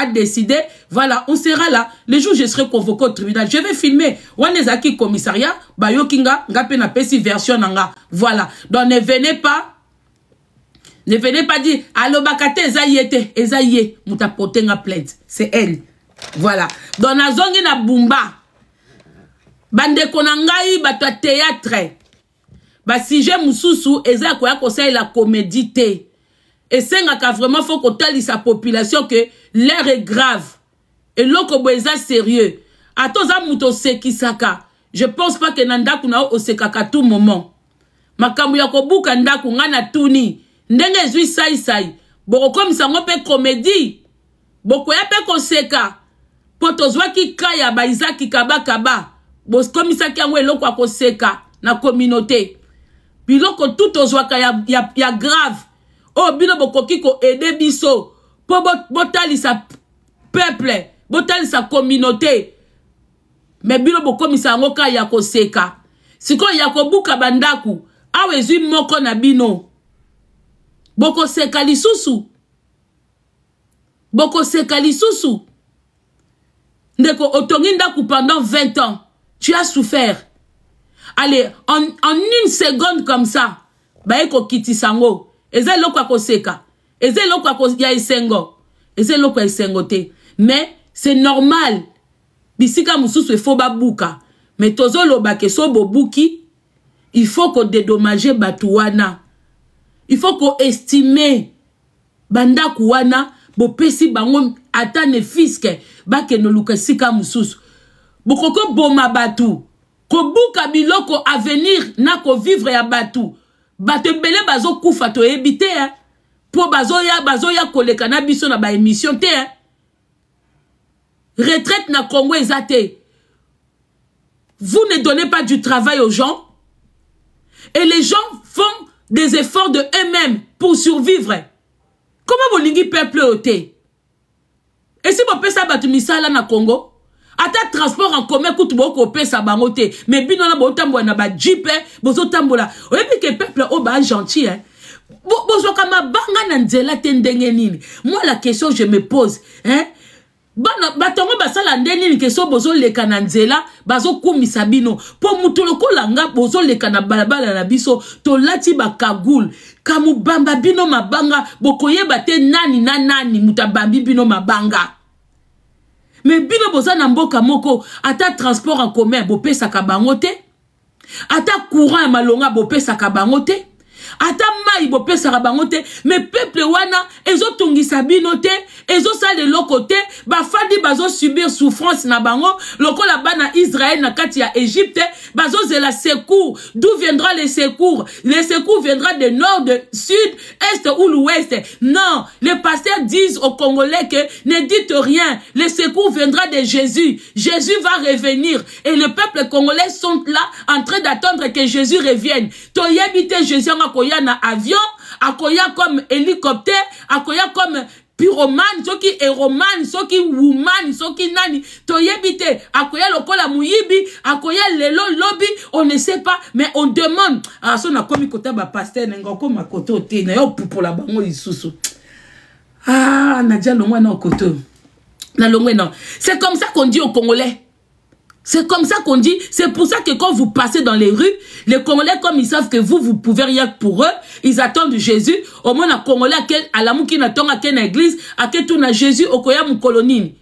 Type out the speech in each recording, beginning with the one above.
Badécider, voilà, on sera là. Le jour je serai convoqué au tribunal, je vais filmer. Wana ezalaki commissariat, bayoki nga, nga mpe napesi version na nga. Voilà, donc ne venez pas, ne venez pas dire alobaka te. Eza ye te, eza ye moto aporte nga plainte, c'est elle. Voilà, donc nazongi na Bumba. Bandeko na ngai, bato ya théâtre, basujet mosusu eza ya koya kosalela comédie te. Esengaka vraiment faut kotalisa population que l'heure est grave, eloko boye eza sérieux. Ata oza moto osekisaka, je pense pas que na ndako na yo osekaka tout moment. Makambo ya kobuka ndako, ngai natuni, ndenge ezwi saisai, bokokomisa yango mpe comédie, bokoya mpe koseka? Mpo tozwaki ka ya baizaki kabakaba, bokomisaki yango eloko ya koseka na communauté. Biloko tu tozwaka ya grave oyo, bino bokoki koaider biso mpo botalisa peuple, botalisa communauté, mais bino bokomisa yango kaka ya koseka. Sikoyo ya kobuka bandako awa ezwi moko na bino, bokoseka lisusu, bokoseka lisusu. Ndeko, otongi ndako pendant 20 ans, tu as souffert. Allez, en une seconde comme ça, baye kokitisa yango. Eza eloko ya koseka? Eza eloko ya esengo? Eza eloko ya esengo te, mais c'est normal. Bisika mosusu il faut babuka, mais tozoloba que so bobuki, il faut kodédommager bato wana, il faut koestimer bandako wana, bopesi bango ata ne fût-ce que bakende luka esika mosusu. Bokoki koboma bato, kobuka biloko, avenir na kovivre ya bato. Bato ebele bazokufa, toyebi te, mpo bazoya koleka na biso na baémission te. Retraite na Congo eza te. Vous ne donnez pas du travail aux gens et les gens font des efforts de eux-mêmes pour survivre. Comment bolingi peuple oyo te? Esi bopesa bato misala na Congo? Ata transport en commun kutu bokopesa bango te, mais bino wana botambola na bajeep, bozotambola. Oyebi que peuple oyo bagentil, eh? Bozwaka mabanga na nzela te, ndenge nini? Moi, la question je me pose, hein? Bana bato yango basala nde nini que so bozoleka na nzela bazokumisa bino? Mpo moto lokola nga, bozoleka na balabala na biso, tolati bacagoule, kamubamba bino mabanga, bokoyeba te nani na nani moto abambi bino mabanga. Mais bino boza na mboka moko, ata transport en commun bopesaka bango te, ata courant ya malonga bopesaka bango te, ata mai bopesaka bango te. Mais peuple wana ezotungisa bino te, ezosala eloko te. Bafandi, bazosubir souffrance na bango lokola bana Israel na kati ya Egypte, bazozela secours. D'où viendra le secours? Le secours viendra de nord, de sud, est ou l'ouest? Non, les pasteurs disent aux Congolais que ne dites rien, le secours viendra de Jésus, Jésus va revenir. Et le peuple congolais sont là en train d'attendre que Jésus revienne. Toyebi te Jésus yango akoya na avion, akoya comme hélicoptère, akoya comme pyromane, soki éromane, soki woman, soki nani, toyebi te. Akoya lokola moyibi, akoya lelo, lobi, on ne sait pas, mais on demande. Ah, so nakomi kota bapasteur na nga, okoma koto te na yo, pupola bango lisusu. Ah, nadia longwa na okoto na longwe. Non, c'est comme ça qu'on dit aux Congolais. C'est comme ça qu'on dit. C'est pour ça que quand vous passez dans les rues, les Congolais, comme ils savent que vous, vous pouvez rien pour eux, ils attendent Jésus. Au moins, un Congolais, alamuki na tongo, ake na église, ake tout na Jésus, okoya mukolo nini.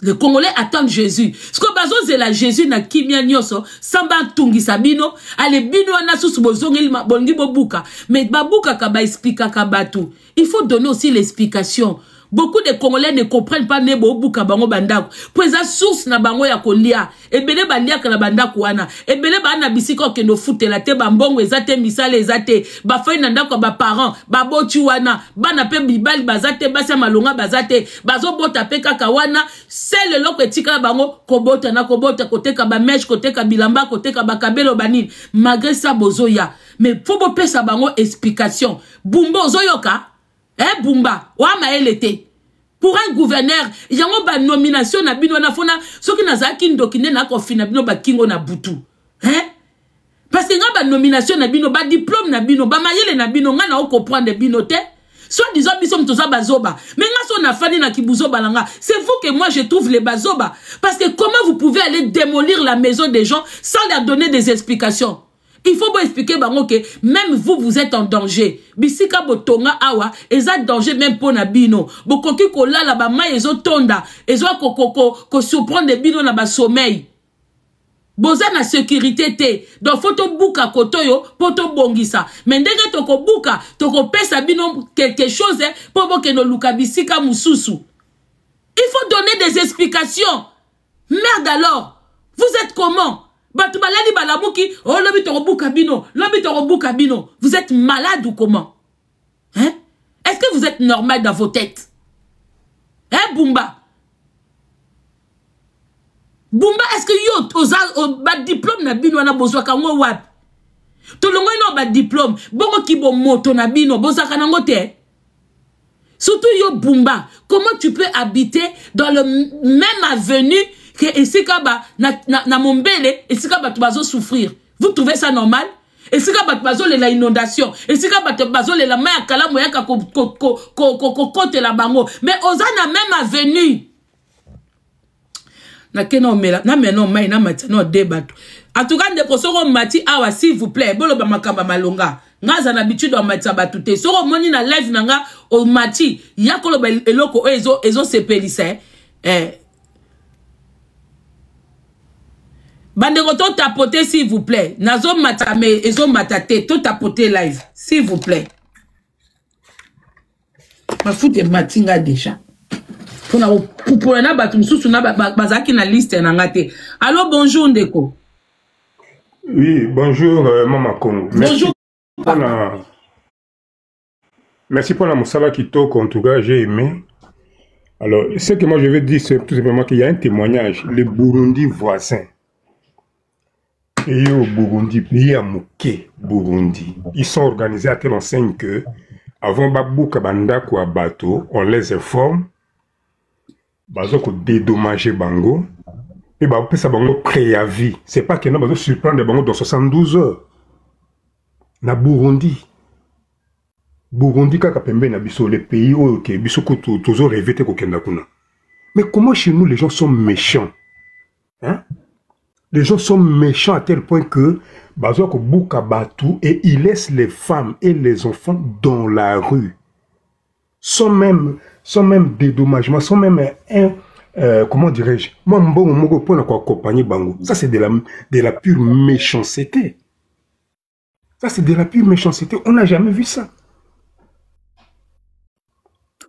Les Congolais attendent Jésus. Ce que bazozela Jésus na kimia nyonso, samba tungisa bino, ale bino wana susu bozongeli bolingi bobuka. Mais babukaka ba expliquaka bato. Il faut donner aussi l'explication. Beaucoup de Congolais ne comprennent pas ne bobuka bango bandako po eza source na bango ya kolia. Ebele baliaka na bandako wana, ebele baa na bisika okende ofutela te, bambongo eza te, misala eza te, bafai na ndako ya baparent baboti wana, bana mpe mibali baza te, basi ya malonga baza te, bazobota mpe kaka wana. Sele eloko etikala bango kobota na kobota, koteka bamèches, koteka bilamba, koteka bakabelo, banini. Malgré ça bozoya, mais faut bopesa bango explication. Bumba, ozoyoka, eh? Bumba oya mayele te pour un gouverneur. Yango banomination na bino wana, fona soki nazalaki ndoki nde nakofina bino bakingo na butu, hein? Parce que nga, banomination na bino, badiplôme na bino, bamayele na bino, nga na ocomprendre bino te. Soit disant biso toza bazoba. Mais nga so na fani na kibuzoba na nga. C'est vous que moi je trouve les bazoba. Parce que comment vous pouvez aller démolir la maison des gens sans leur donner des explications? Il faut pas expliquer bango que même vous vous êtes en danger. Bisika botonga awa eza danger même pona bino. Bokoki kolala ba mai ezo tonda, ezo ko ko ko, ko surprendre bino na ba sommeil. Boza na sécurité te. Donc faut to buka kotoyo po to bongisa. Mais ndenge toko buka, toko pesa bino quelque chose hein, po bokeno luka bisika mususu. Il faut donner des explications. Merde alors. Vous êtes comment? Batu balali balamuki, oh lobi toko buka bino, lobi toko buka bino. Vous êtes malade ou comment? Hein? Est-ce que vous êtes normal dans vos têtes? Hein, Bumba? Bumba, est-ce que yo oza ba diplôme na bino wana bozwaka ngo wapi? Tolongoli na ba diplôme, bongo kibo moto na bino bozaka nango te. Surtout yo Bumba, comment tu peux habiter dans le même avenue que esika ba na, na, na Mombele, esika bato bazo souffrir? Vous trouvez ça normal? Esika bato bazolela inondation, esika bato bazolela mai ya kalamu yaka kokotela bango, mais oza na même avenue. Nakena omela na mena omai na matia na ode bato. En tout cas ndeko soko mati awa s'il vous plaît, boloba makambo malonga. Nga za na habitude ya matia bato te. Soko omoni na live na nga omati, ya koloba eloko oyo ezo sepelisa, eh. Bandeko to tapoter s'il vous plaît. Nazo mata mais ezo mata te, to tapoter live s'il vous plaît. Mafuta ematinga déjà. Pona kopupola na bato mosusu na bazalaki na liste na nga te. Allo, bonjour ndeko. Oui, bonjour Mama Congo. Merci. Bonjour. Pona, merci pour la mosala kitoko, en tout cas, j'ai aimé. Alors, ce que moi je veux dire, c'est tout simplement qu'il y a un témoignage. Le Burundi voisin. Et au Burundi, pays à Mouké, Burundi. Ils sont organisés à telle enseigne que, avant Babouka Bandako à bateau, on les informe, bazoko dédommager Bango, et bah, ça bango préavis. C'est pas que non, bazo surprendre Bango dans 72 heures. Na Burundi. Burundi kaka pembe na biso, les pays où, ok, biso kutu, toujours rêvé te kokenda kuna. Mais comment chez nous les gens sont méchants? Hein? Les gens sont méchants à tel point que bazoko buka batu et ils laissent les femmes et les enfants dans la rue. Sans même dédommagement, sans même un comment dirais-je, moi, mbongo moko pour na ko accompagner bango. Ça c'est de la pure méchanceté. Ça c'est de la pure méchanceté. On n'a jamais vu ça.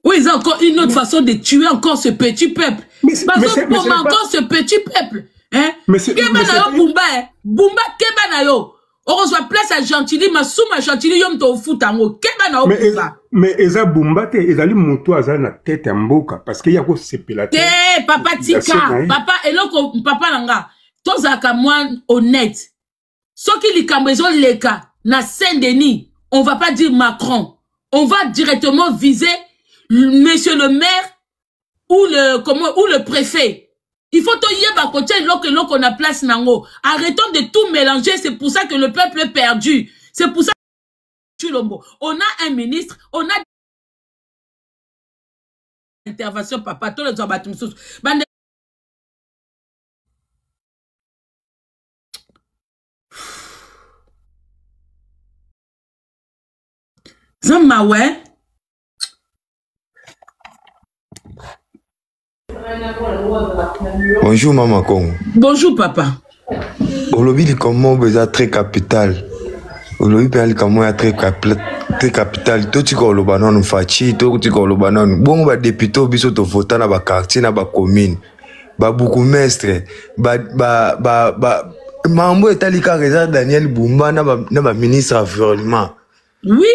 Oui, ils ont encore une autre façon de tuer encore ce petit peuple. Mais c'est, Parce mais que c'est, mais pour c'est pas encore ce petit peuple, hein? Mais c'est, Keba mais na yo, c'est Bumba, hein? Bumba, keba na yo. On reçoit place à Gentilly, ma sous ma Gentilly, yom to fout en haut. Keba na yo, Mais Bumba. eza Bumba te, ezali moto aza na tête ya mboka, parce que ya ko sepela te. Te, papa Ya Tika, se na ye. papa, eloko, papa nanga. Tozalaka moi honnête. Soki likambo ezo leka na Saint-Denis, on va pas dire Macron. On va directement viser monsieur le maire ou le, comment, ou le préfet. Il faut toyeba kotia eloko eloko na place nango. Arrêtons de tout mélanger, c'est pour ça que le peuple est perdu. C'est pour ça que Tshilombo, on a un ministre, on a intervention papa, tous les autres mosusu. Bande Zamba ouais. Bonjour Mama Congo. Bonjour papa. Olobi likambo eza très capital. Olobi pe likambo ya très très capital. Toti ko loba nanu Fatshi, toti ko loba nanu. Bongo ba député biso to vota na ba quartier na ba commune. Ba bourgmestre, ba, ba, ba, ba, mambo etali kaka eza Daniel Bumba na ba, na ba ministre environnement. Oui.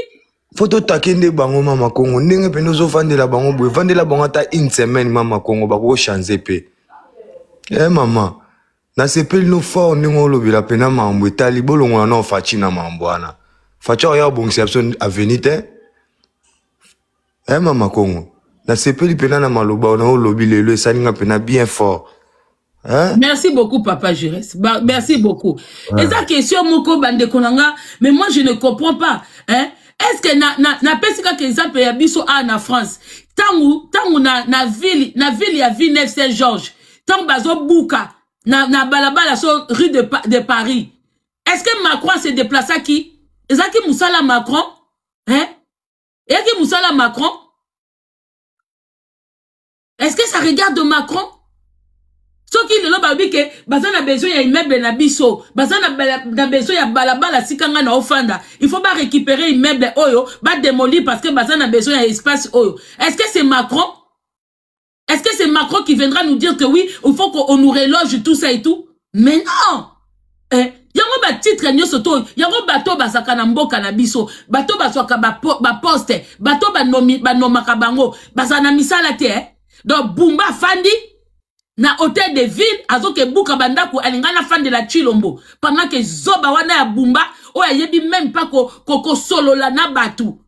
Faut to takende bango Mama Congo. Ndenge pe nozo vandela bango boye, vandela bango ata une semaine Mama Congo bako changer pe. Eh mama, na sepeli no fort ndenge olobela pe na mambo etali bolongola na Fatshi na mambo wana. Fatshi oya bongisa biso avenir te. Eh Mama Congo, na sepeli pe na maloba na olobi lelo esalinga pe na bien fort. Hein? Merci beaucoup papa Jurès. Ba, merci beaucoup. Ouais. Eza question moko bande konanga, mais moi je ne comprends pas, hein? Est-ce que na na napesi kaka exemple ya biso awa na France, tangu tangu na na ville na ville ya Villeneuve Saint-Georges, tangu bazobuka na na balabala so rue de, de Paris, est-ce que Macron se déplaçaki? Ezalaki mosala Macron, hein? Eyaki mosala Macron? Est-ce que ça regarde Macron? Soki lelo balobi ke baza na besoin ya immeuble na biso, baza na, na besoin ya balabala sika nga na ofanda, il faut ba récupérer immeuble oyo, ba démolir parce que baza na besoin ya espace oyo. Est-ce que c'est Macron? Est-ce que c'est Macron qui viendra nous dire que oui, il faut qu'on nous reloge tout ça et tout? Mais non! Eh, yango batitre nyonso to yango bato bazalaka na mboka na biso, bato bazwaka baposte, bato banomaka bango, bazala na misala te, eh? Donc Bumba afandi na hôtel de ville, azokebuka bandako, alinga nafandela Tshilombo, pendant que zoba wana ya Bumba oyo ayebi même pas kosolola na bato,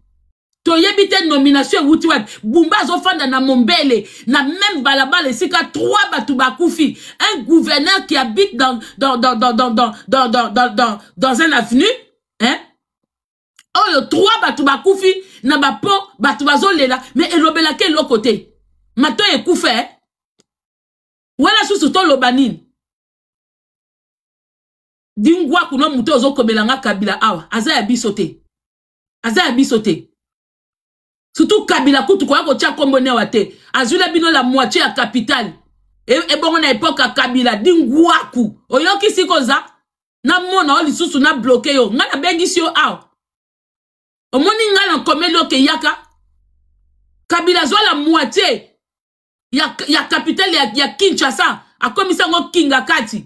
toyebi te nomination ewuti wapi. Bumba azofanda na Mombele, na même balabala esika 3 bato bakufi. Un gouverneur qui habite dans, dans, dans, dans, dans, dans, dans, dans, dans, dans, dans un avenue, hein? Oyo 3 bato bakufi na bapont, bato bazolela, mais elobelaka eloko te. Mato ekufa, eh? Wana susu toloba nini? Dingwa kuna moto ozokomela nga Kabila awa, aza ya biso te. Aza ya biso te. Surtout Kabila kutu koya kotia kombo newa te. Azwila bino la moitié ya capitale. Ebongo na époque ya Kabila, dingwaku. Oyoki sikoza? Na mona o lisusu na bloqué yo. Nga na bengisi yo awa. Omoni nga na komeli oke yaka. Kabila azwa la moitié ya capitale ya Kinshasa. Akomisa ngo kinga kati.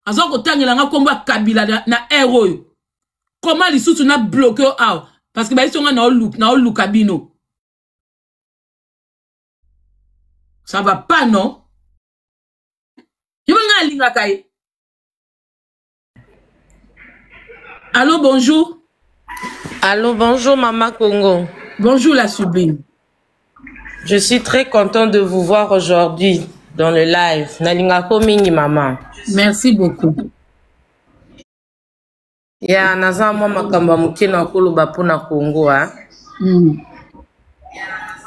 Azwa kotangela nga kombo ya Kabila na air oyo. Comment lisusu na bloqué yo awa? Parce que bayiso nga na oluka bino. Ça va pas, non? Yo nga alingaka ye. Allô, bonjour. Allô, bonjour, Mama Congo. Bonjour, la sublime. Je suis très contente de vous voir aujourd'hui dans le live. Nalingako mingi, maman. Merci beaucoup. Ya, naza mwa makambo ya moke na koloba mpona Congo, hein.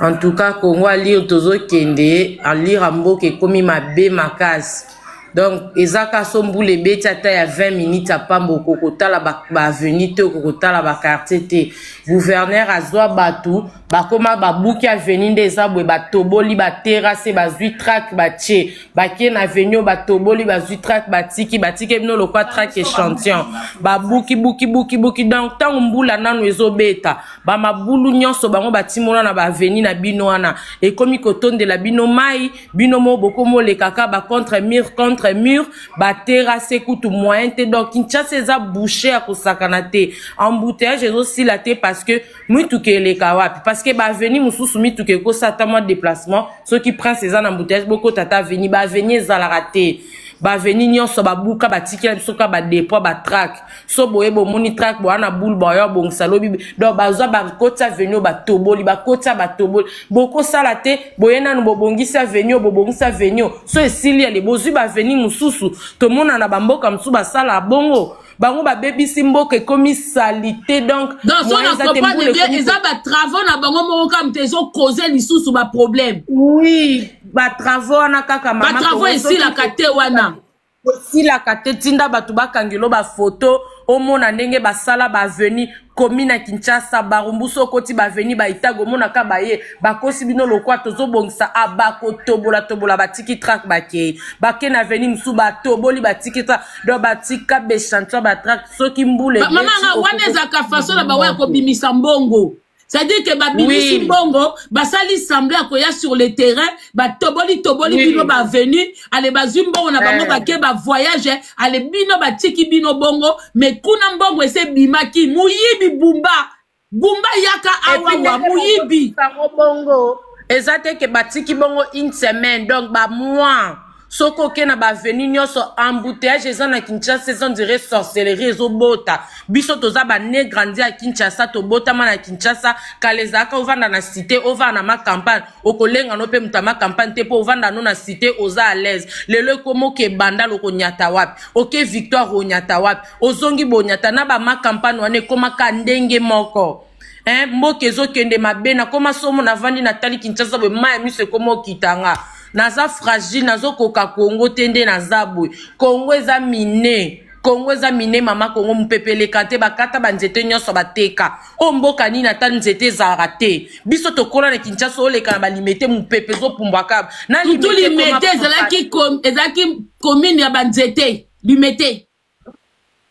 En tout cas, Congo alire tozokende, alire mboka ekomi mabe makasi. Donc, ezaka so mbula ebeti ata ya 20 minutes ya pamba, okokotala ba avenue te, okokotala ba quartier te. Gouverneur azwa bato, bakoma babuki avenue nde eza boye, batoboli ba terrasse, bazwi track batie, bakie na avenue batoboli, bazwi track batiki, batiki bino lokwa track échantillon, babuki buki buki buki. Donc ntango mbula nanu ezobeta, ba mabulu nyonso bango batimola na ba avenue na bino wana, ekomi kotondela bino mai, bino mo bokomolekaka ba contre mur contre mur, ba terrasse kutu moyen te. Donc Kinshasa eza bouché ya kosakana te, embouteillage ezosila te parce que mituka eleka wapi, parce que ba avenue mosusu mituka ekosala ata mwa déplacement, soki prince eza na embouteillage bokota ata avenue, ba avenue ezalaka te. Ba avenue nyonso babuka, batikela biso kaka ba dépôt ba track, so boye bomoni track boya na boule boya bongisa lobi. Donc bazwa bakoti avenue oyo batoboli, bakoti batoboli, bokosala te, boye nanu bobongisi avenue oyo, bobongisi avenue oyo, so esili ale bozwi ba avenue mosusu. Tomona na bamboka mosusu basala bongo, bango babebisi mboka ekomi salité. Donc donc so na comprendre bien, eza ba travaux na bango moko kaka moto ezokoze lisusu ba problème. Oui, ba travaux wana kaka, mama, ba travaux esilaka te wana. Esilaka te. Tinda bato bakangelo bafoto, omona ndenge basala ba avenue komi na Kinshasa, Barumbu, so okoti ba avenue baitago, omonaka baye bakosi bino lokwa tozobongisa, a bakotobola tobola, batiki track, bakei bake na avenue mosusu, batoboli, batiki track. Donc batika bechantion ba track, soki mbula mama nga wana ezalaka façon na bango ya kobimisa mbongo, c'est-à-dire que babimisi mbongo, basali semblant ya koya sur le terrain, batoboli toboli bino ba avenue, ale bazwi mbongo na bango, bake ba voyage, ale bino batiki bino bongo, mais kuna mbongo ese ebimaki. Moyibi Bumba, Bumba yaka awawa, moyibi. Bongo eza te ke batiki bongo une semaine, donc bamois, soki oke na ba avenue nyonso, embouteillage eza na Kinshasa, eza on dirait sorcellerie ezobota. Biso toza bane grandi ya Kinshasa, tobotama na Kinshasa. Kala ezalaka ovanda na cité, ovanda na macampagne, okolenga no mpe moto ya macampagne te, mpo ovanda no na cité oza à l'aise. Lelo ekoma oke ebanda lokonyata wapi, oke Victoire onyata wapi, ozongi bonyata na bamacampagne wana, ekomaka ndenge moko. Hein, mboka ezokende mabe, nakoma somo, navandi natali Kinshasa boye, mai ya miso ekoma okita nga. Naza fragile, nazokoka Congo te nde naza boye. Congo eza mine. Congo eza mine mama Congo, mupepe eleka te, bakata banzete nyonso bateka. Oyo mboka nini ata nzete ezalaka te. Biso tokola na Kinshasa, oleka na balimete, mupepe ezopumbwaka. Na Surtout Limete ekoma Limete ezalaki commune ya banzete. Limete.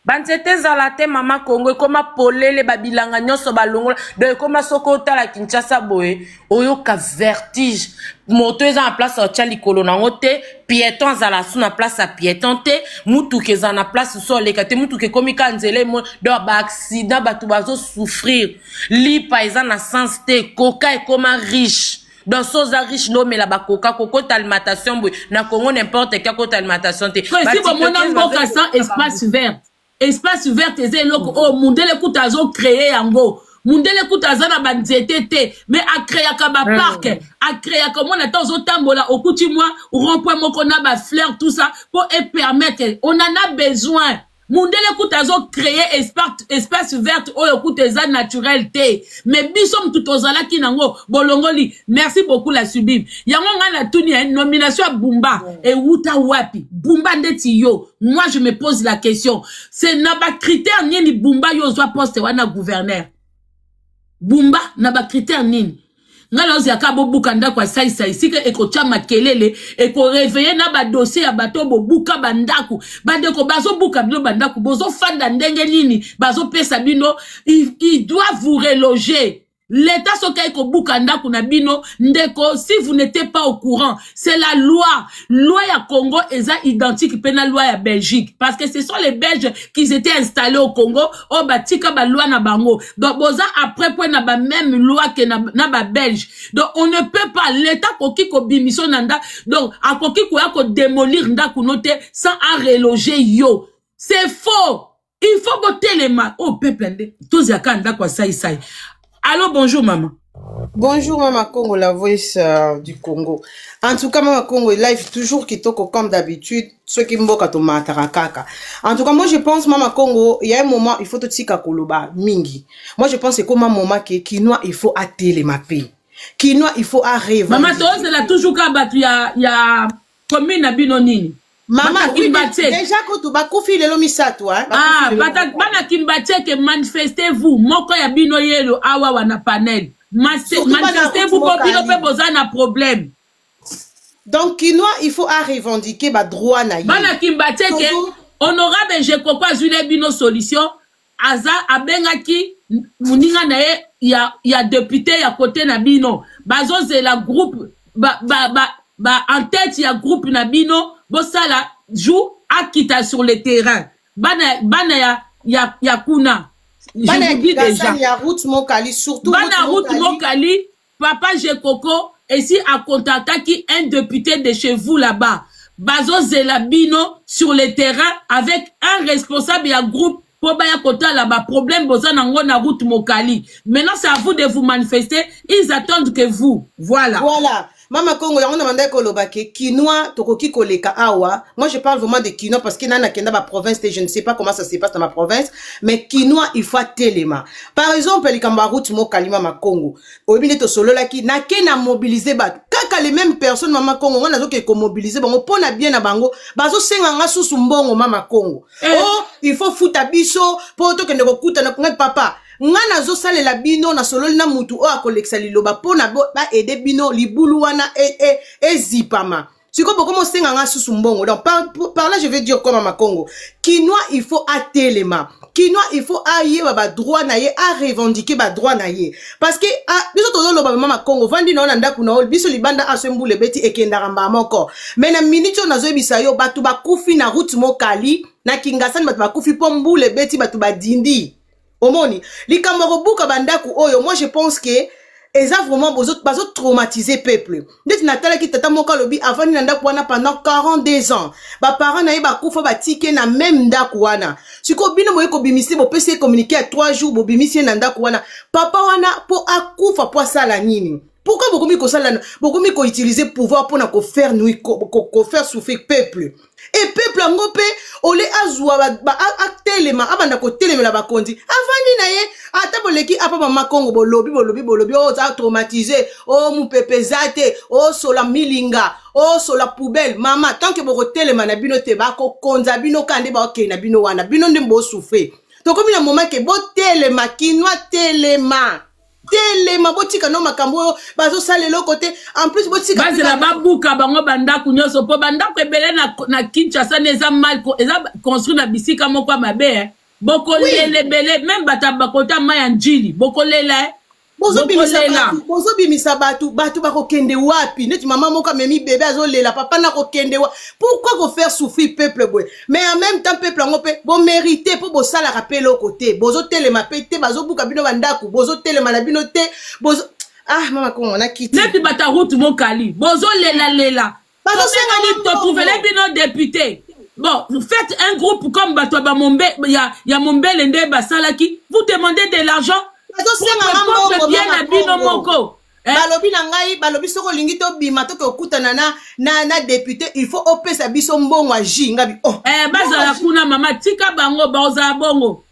Banzete ezala te mama Congo, ekoma polele, babilanga nyonso balongola. Donc ekoma soki otala Kinshasa boye, oyoka vertige. Moto eza na place otya likolo nango te, piéton azala su na place ya piéton te, mutuka ezala na place so oleka te, mutuka ekomi ka nzela emo. Donc ba accident, bato bazo souffrir. Lipa eza na sens te, coca ekoma riche. Donc so oza riche nde omela bakoka, kokota alimentation boye na Congo, n'importe qui akota alimentation te. Esi bomona mboka sans espace vert? Espace vert eza eloko oyo mundele kuta azocreye yango. Mundele kuta aza na banzete te, mais acréaka bapark, acréaka. Omona ata ozotambola, okuti mwa rond-point moko na bafleur, tout ça po epermettre, on en a besoin. Mundele kuta azocreye espace verte oyo kuta eza naturel te, mais biso mutu tozalaki nango bolongoli. Merci beaucoup la sublime. Yango ngai natuni ya nomination ya Bumba ewuta wapi? Bumba ndeti yo, moi je me pose la question, c'est na bacritère nini Bumba yo ozwa poste wana gouverneur? Bumba, na bacritère nini? Ngai naozela bobuka ndako ya Saisai, esika ekotya makelele, ekoréveiller na badossier ya bato bobuka bandako. Bandeko, bazobuka bino bandako, bozofanda ndenge nini? Bazopesa bino, il doit vous reloger. L'État soki ayi kobuka ndako na bino, ndeko, si vous n'êtes pas au courant, c'est la loi. Loi ya Congo eza identique mpe na loi ya Belgique, parce que ce sont les Belges qui étaient installés au Congo oyo batika baloi na bango. Donc boza après point na bameme loi ke na babelge. Donc on ne peut pas, l'État koki kobimiso na nda, donc akoki koya kodémolir ndako no te sans areloger yo. C'est faux. Il faut botelema oyo peuple nde tozalaka ndako ya Saisai. Allo, bonjour mama. Bonjour Mama Congo, la voice du Congo. En tout cas, Mama Congo, live toujours kitoko comme d'habitude. Ceux qui mboka to matara kaka. En tout cas, moi je pense, Mama Congo, il y a un moment, il faut totika koloba mingi. Moi je pense que comme un moment que Kinois, il faut atelema pe. Kinois, il faut arriver. Mama, tozela toujours ka bato ya commune na bino nini? Mama, oui, déjà kutu bakufi lelo misato, hein. Ah, bana Kimbanseke, manifestez-vous. Moko ya bino yelo awa wana panel. Manifestez-vous po bino mpe boza na problème. Donc Kinois, il faut à revendiquer ba droit na ye. Bana Kimbanseke, honorable Jekoko azwile bino solution. Aza abengaki moninga na ye ya député ya côté na bino. Bazozela groupe ba en tête ya groupe na bino, bosala jour akita sur le terrain. Bana ya kuna. Bana ya déjà ya route Mokali surtout. Bana route Mokali, papa Jekoko esi akontaktaki un député de chez vous là-bas. Bazozela bino sur le terrain avec un responsable ya groupe po baya kotala baproblème boza nango na route Mokali. Maintenant, c'est à vous de vous manifester. Ils attendent que vous, voilà. Voilà. Mama Congo, yango na mandaki koloba ke Kinois tokoki koleka awa. Moi je parle vraiment de Kinois parce que nana nakenda ba province te, je ne sais pas comment ça se passe dans ma province, mais Kinois, il faut telema. Par exemple, likambo ya route Mokali, Mama Congo. Oyebi nde tosololaki, nake na mobiliser bato. Kaka les mêmes personnes, Mama Congo, nga nazoke komobiliser bango mpo na bien na bango, bazosenga nga susu mbongo, Mama Congo. Eh. Oh, il faut futa biso mpo tokende kokutana. Ngai papa, nga nazosalela bino, nasololi na mutu oyo akolekisa liloba mpo na baaider bino libulu wana ezipama. Sikoyo bokoma osenga nga susu mbongo. Donc par là je veux dire, comme Mama Congo, Kinois, il faut atelema. Kinois, il faut ayeba badroit na ye, arevendiquer badroit na ye, parce que ah, biso tozoloba, Mama Congo, vandi na yo na ndako na yo, biso libanda aso mbula ebeti, ekendaka mbala moko. Mais na minute oyo nazoyebisa yo, bato bakufi na route Mokali na Kingasani, bato bakufi mpo mbula ebeti, bato badindi. Omoni likambo ya kobuka bandako oyo, moi je pense que eza vraiment bazotraumatiser peuple. Ndeti natalaki tata moko alobi avandi na ndako wana pendant 42 ans, baparent na ye bakufa, batike na même ndako wana. Sikoyo bino boye kobimisi, bopesi ye communiqué ya 3 jours, bobimisi ye na ndako wana. Papa wana mpo akufa, mpo asala nini? Pourquoi bokomi kosala, bokomi koutiliser pouvoir mpona kofaire nui, kofaire souffrir peuple? E peuple yango mpe ole azwa atelema, abanda kotelemela bakonzi, avandi na ye. Ata boleki apa mama Kongo, bolobi bolobi bolobi, o oza traumatisé, o mopepe eza te, osola milinga, osola poubelle. Mama, tant que bokotelema na bino te, bakokonza bino kaka nde bakokende na bino wana. Bino nde bosouffrir. Tokomi na moment ke botelema, kinwa telema, telema, botika no makambo oyo bazosala eloko te. En plus botika bazela babuka bango bandako nyonso, mpo bandako ebele na Kinshasa nde eza mal, eza construit na bisika moko ya mabe, eh. Bokolela ebele, même bato bakota mai ya Njili bokolela, eh. Bozobimisa bato, bato bakokende wapi? Neti mama moko amemi bebe, azolela, papa nakokende wa? Pourquoi kofaire souffrir peuple boye? Mais en même temps peuple yango mpe bomérite, mpo bosalaka mpe eloko te, bozotelema mpe te. Bazobuka bino bandako, bozotelema na bino te. Bozo, ah, mama Kongo, nakiti. Neti bato ya route Mokali bozolelalela. Bazosengani. Totrouvele bino député. Bon, faites un groupe comme bato ya bamombe ya Mombele nde basalaki. Vous demandez de l'argent. Bazosenganga mbongo. Bien na bino moko. Eh? Balobi na ngai, balobi soki olingi tobima, toke okutana na député, il faut opesa biso mbongo ya jus. Ngabi, oh. Eh, bazala kuna mama, tika bango, bazala bongo,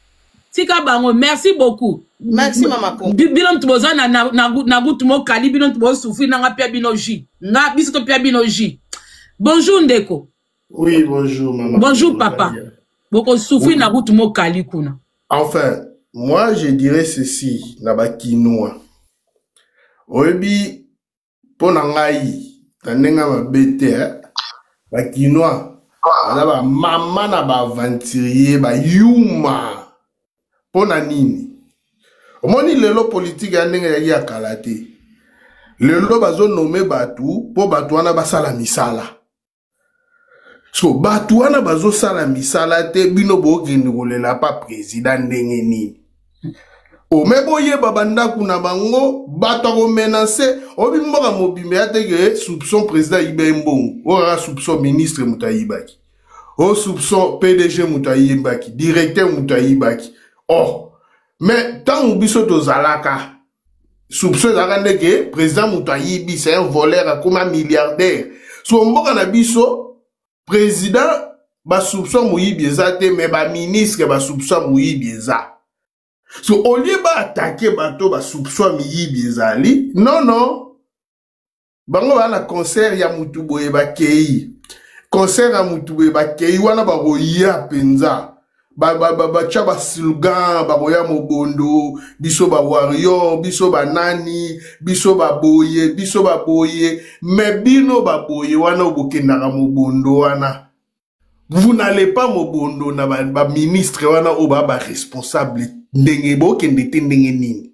tika bango. Merci beaucoup. Merci, mama Kongo. Bino mutu boza na route Mokali, bino mutu bosouffrir nanga pia bino jus, nga biso topia bino jus. Bonjour ndeko. Oui, bonjour maman. Bonjour papa. Bokosouffrir na route Mokali kuna. Enfin, moi je dirais ceci na bakinois. Oyebi, mpo na ngai, na ndenge ya mabe te, eh? Bakinois baza bamama na baaventurier, bayuma. Mpo na nini? Omoni lelo politike ya ndenge ezalaki ya kala te. Lelo bazonome bato mpo bato wana basala misala. So bato wana bazosala misala te, bino bokende kolela pa président ndenge nini? Ome boyeba bandako na bango, bato akomenase. Oyebi, mboka mobimba ya te ke soupçon président ayiba ye mbongo, oyo kaka soupçon ministre moto ayibaki, o soupçon PDG moto ayibaki, directeur moto ayibaki. Or mais ntango biso tozalaka, soupçon ezalaka ndeke président moto ayibi, c'est un voleur, akoma milliardaire. So mboka na biso, président basoupçon moyibi eza te, mais baministre basoupçon moyibi eza. So au lieu baattaquer bato basoupçon miyibi ezali, non non, bango baa na concert ya mutu boye, bakei concert ya mutu boye, bakei wana, bakoya mpenza batya baslogan, bakoya mobondo, biso bawarrior, biso banani, biso baboye, biso baboye. Mais bino baboye wana oyo bokendaka mobondo wana, vous n'allez pas mobondo na baministre ba wana oyo baa baresponsable. Ndenge bokende te, ndenge nini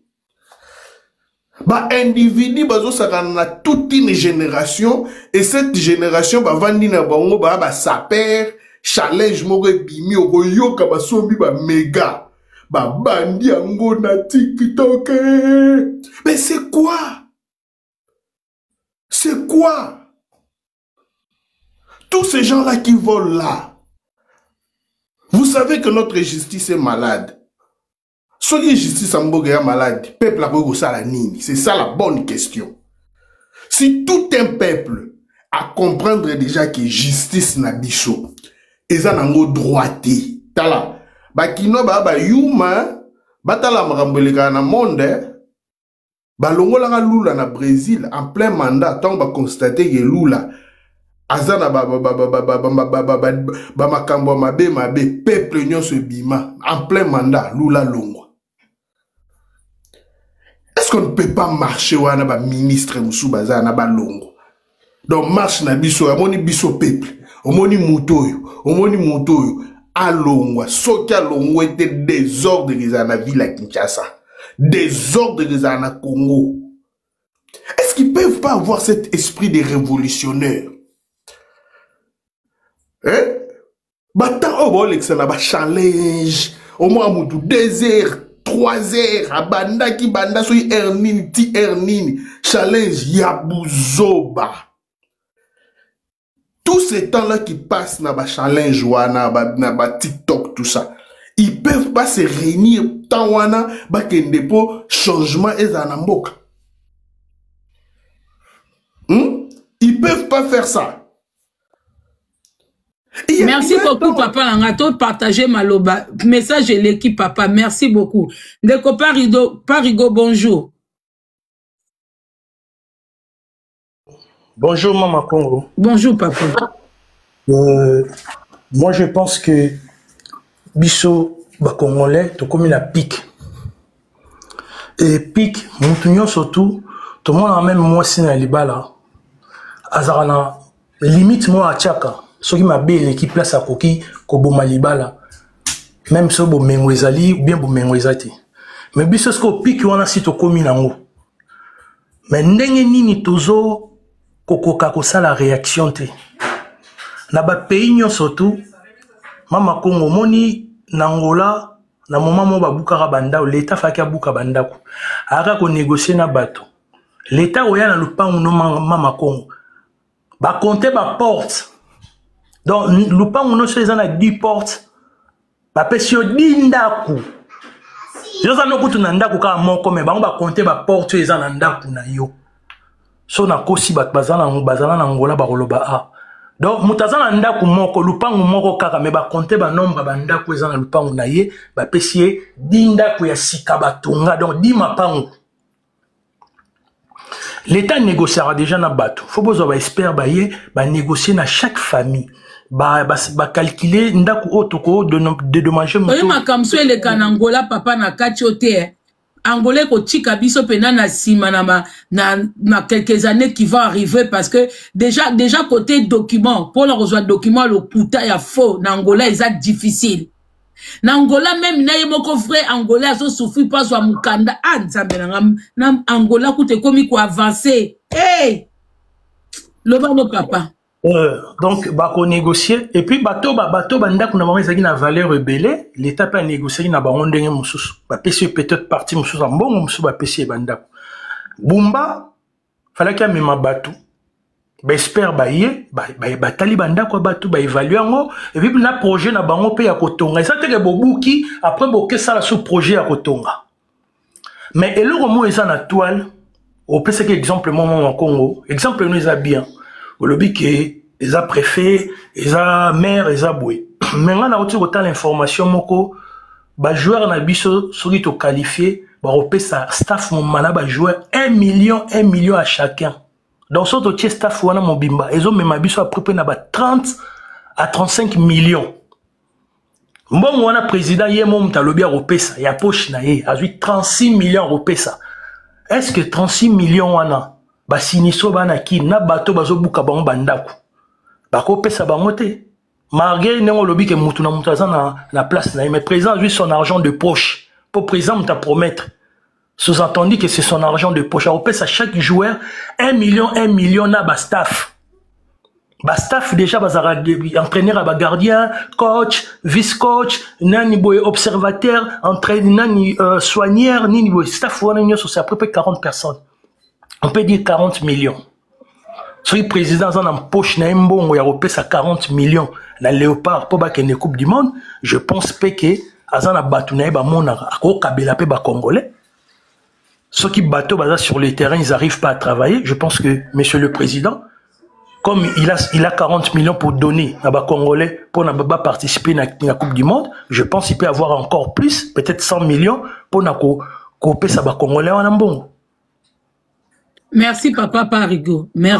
baindividu bazosakana na toute une génération? Et cette génération bavandi na bango, baa basaper challenge moko ebimi, okoyoka basombi bamega, babandi yango na TikTok. Mais c'est quoi? C'est quoi? Tous ces gens-là qui volent là, vous savez que notre justice est malade. Soki justice ya mboka ya malade, peuple akoki kosala nini? C'est ça la bonne question. Si tout un peuple a comprendre déjà que justice na biso eza nango droit te, tala bakino baa bayuma, batala makambo elekaka na monde. Balongolaka Lula na Brésil en plein mandat ntango baconstate ke Lula aza na bamakambo ya mabe mabe. Peuple nyonso ebima en plein mandat, Lula longwa. Est-ce qu'on ne peut pas marcher wana? Baministre mosusu baza na balongwa. Donc marche na biso, amoni biso peuple, omoni moto oyo, omoni moto oyo alongwa. Soki alongwe te, désordre ezala na ville ya Kinshasa, désordre ezala na Congo. Est-ce qu'ils peuvent pas avoir cet esprit de révolutionnaire, hein? Batemps oyo baolekisa na bachallenge, omwa mutu 2 heures, 3 heures, abandaki banda soki heure nini ti heure nini, challenge ya buzoba. Tout ce temps-là qui passe na bachallenge wana na batiktok, tout ça, ils peuvent pas se réunir temps wana, bakende mpo changement ezala na mboka. pas faire ça. Merci beaucoup papa na nga to partager maloba message eleki papa merci beaucoup ndeko parido parigo bonjour. Bonjour Mama Congo. Bonjour papa. Euh, moi je pense que biso ba congolais tokomi na pic. Et pic mutu nyonso tout tomona même mwasi na libala azalaka na limite moko atiaka soki mabe eleki place akoki koboma libala meme soki bomengo ezali bien bomengo eza te mais biso sikoyo piki wana si tokomi nango mais ndenge nini tozo kokoka kosala réaction te na bapays nyonso tu mama kongo omoni na angola na moment moko babukaka bandako leta afaki abuka bandako ayaka konegocie na bato leta oya na lupangu no mama kongo bakonte baporte donc lupangu nyonso eza na 10 porte bapesi yo 10 ndako yo oza no kutu na ndako kaka moko me bango bakonte baporte oyo eza na ndako na yo so nakosi bato bazala na ngola bakoloba a ah. donc moto aza na ndako moko lupangu moko kaka me bakonte banombre ya bandako eza na lupangu na ye bapesi ye 10 ndako ya sika batonga donc 10 mapangu L'État négociera déjà na bato. Faut bozwa ba expert ba ye ba négocier na chaque famille. Ba ba, ba calculer ndako oyo toko dédommager moto. Oyo makambo so eleka na Angola papa na kati yo te. Eh. Angola ekotika biso pena na sima na ma, na, na quelques années qui vont arriver parce que déjà déjà côté document pour kozwa document lokuta ya faux na Angola eza difficile. Na Angola meme na ye moko vrai angolais azo souffrir po azwa mukanda. Ah nzambe na nga na Angola kutu ekomi ko avancer. Hey! Loba no papa. Euh, donc bako négocier et puis bato ba bato ba ndako na bango ezalaki na valeur ebele l'état pe anégociaki na bango ndenge mosusu bapesi ye peut-être partie mosusu ya mbongo mosusu bapesi ye bandako bumba falaki amema bato baespere baye batali bandako ya bato baevalue yango epuis na projet na bango mpe ya kotonga eza teke bobuki après bokesala su projet ya kotonga mais eloko moko eza na toile opesaki exemple moko mwa congo exemple no eza bien olobi ke eza préfet eza maire eza boye mais ngai nauti kotala information moko bajoueur na biso soki toqualifie bakopesa staff moma na bajoueur 1 million 1 million à chacun donc soki totie staff wana mobimba ezomema biso apres mpe na ba 30 à 35 millions mbongo wana président ye mo moto alobi akopesa ya poche na ye azwi 36 millions akopesa est ce que 36 millions wana basinistro bana kini na bato bazobuka bango bandako bakopesa bango te malgré ndenge olobi ke mutu na mutu aza na, na place na ye mais président azwi son argent de poche mpo président moto apromettre sous-entendu que c'est son argent de poche akopesa chaque joueur 1 million 1 million na bastaff bastaff déjà bazalaka entraîneur ya bagardien coach vice coach nani boye observateur entraîne nani euh, soigneur nini boye staff wana nyonso c'est à peu près 40 personnes on peut dire 40 millions soki président aza na poche na ye mbongo ya kopesa 40 millions na léopard mpo bakende coupe du monde je pense mpe ke aza na bato na ye bamonaka akokabela mpe bacongolais soki bato baza sur le terrain ils arrivent pas à travailler je pense que monsieur le président comme il a, il a 40 millions pour donner à ba Congolais pour na ba participer na, na Coupe du Monde, je pense qu'il peut avoir encore plus, peut-être 100 millions pour na ko ko pesa ba Congolais wana mbongo. Merci papa Parigo. Merci.